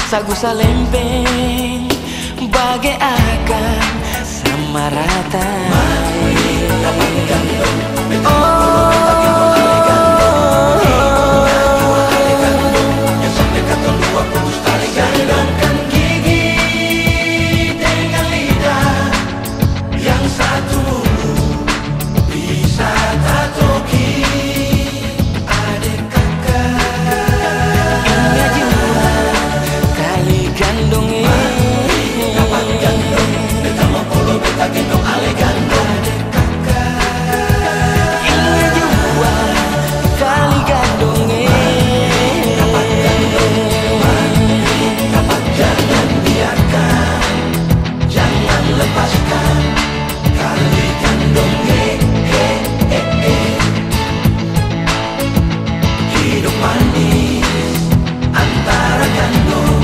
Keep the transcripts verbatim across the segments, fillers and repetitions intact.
Sagu salempeng bageakan sama rata. Oh. Yang satu bisa tatoki ade kaka. Inga jua kali gandong e. Dapat gandong, beta mo polo, beta gendong ale gandong. Ade kaka. Inga jua kali gandong e. Dapat gandong, dapat, jangan biarkan. Jangan lepaskan tali gandong, eh, eh, eh, eh. Hidup manis antara gandong,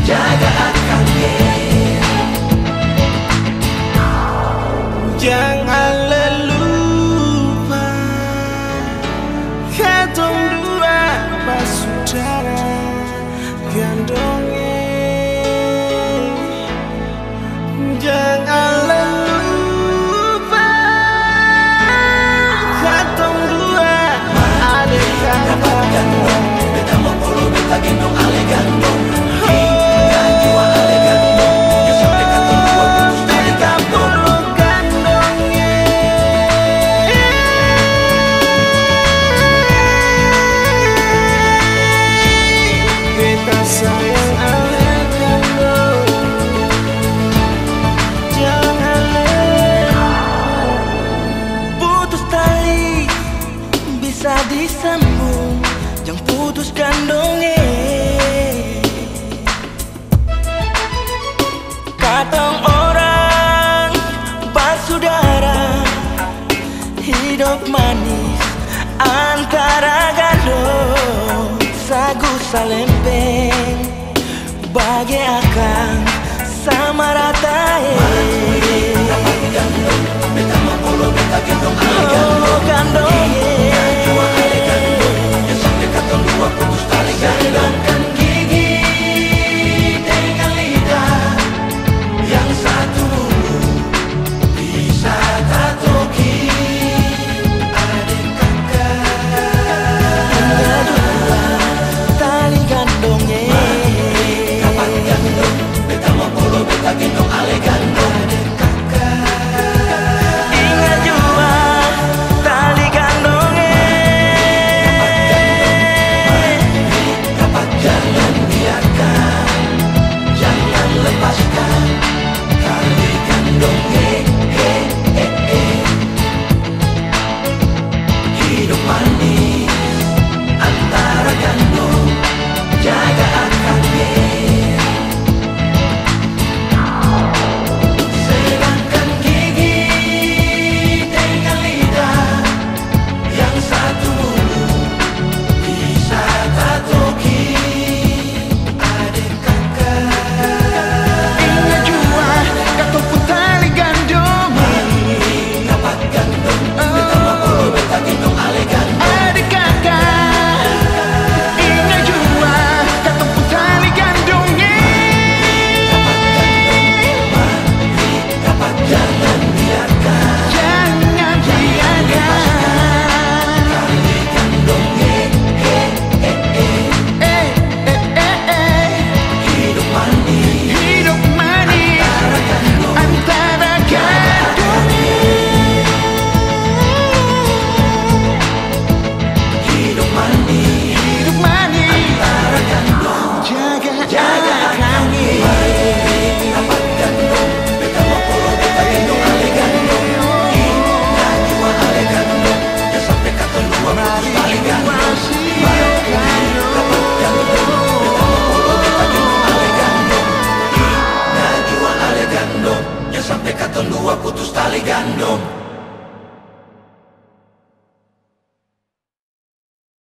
jaga akang, eh. Jangan lupa, katong dua basudara. Gandong e, jang lupa, katong dua ade kaka. Beta polo gandong e. Beta sayang ale gandong, jang ale. Putus tali bisa disambung, jang putus gandong e. Katong orang basudara, hidop manis antara gandong, sagu salempeng bage akang sama rata e.